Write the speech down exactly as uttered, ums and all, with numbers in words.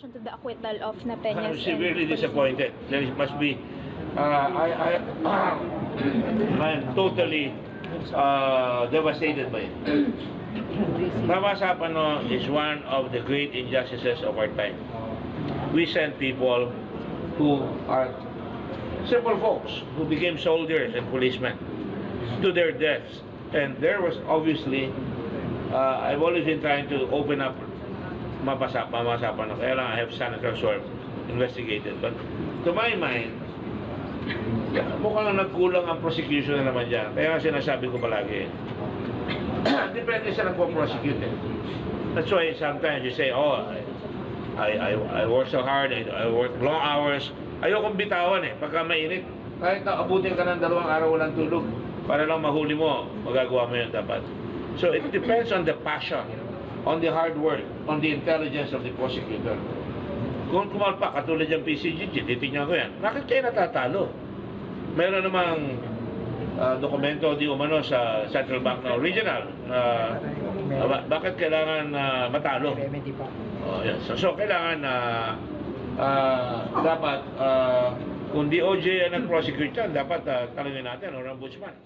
To the acquittal of Napeña's I'm severely and disappointed. There is, must be, uh, I, I, I am totally uh, devastated by it. Mama Sapano is one of the great injustices of our time. We send people who are simple folks who became soldiers and policemen to their deaths. And there was obviously, uh, I've always been trying to open up Mapasa, Mama Sapano. Kaya lang, I have senators who have investigated. But to my mind, mukhang nagkulang ang prosecution na naman dyan. Kaya nga sinasabi ko palagi, depende sa nagpo-prosecute eh. That's why sometimes you say, oh, I, I, I, I work so hard, I, I work long hours. Ayokong bitawan eh, pagka mainit. Kahit na abutin ka ng dalawang araw walang tulog, para lang mahuli mo, magagawa mo yun dapat. So it depends on the passion, on the hard work, on the intelligence of the prosecutor. Kung kumalpak, katulad yung P C G G, titignan ko yan. Bakit kayo natatalo? Meron namang ah, dokumento di umano sa central bank na original. Ah, ba- bakit kailangan ah, matalo? Remedy pa. Oh, yes. So, so kailangan na ah, dapat ah, kung D O J ang nag-prosecute yan, dapat ah, tanungin natin, or ombudsman.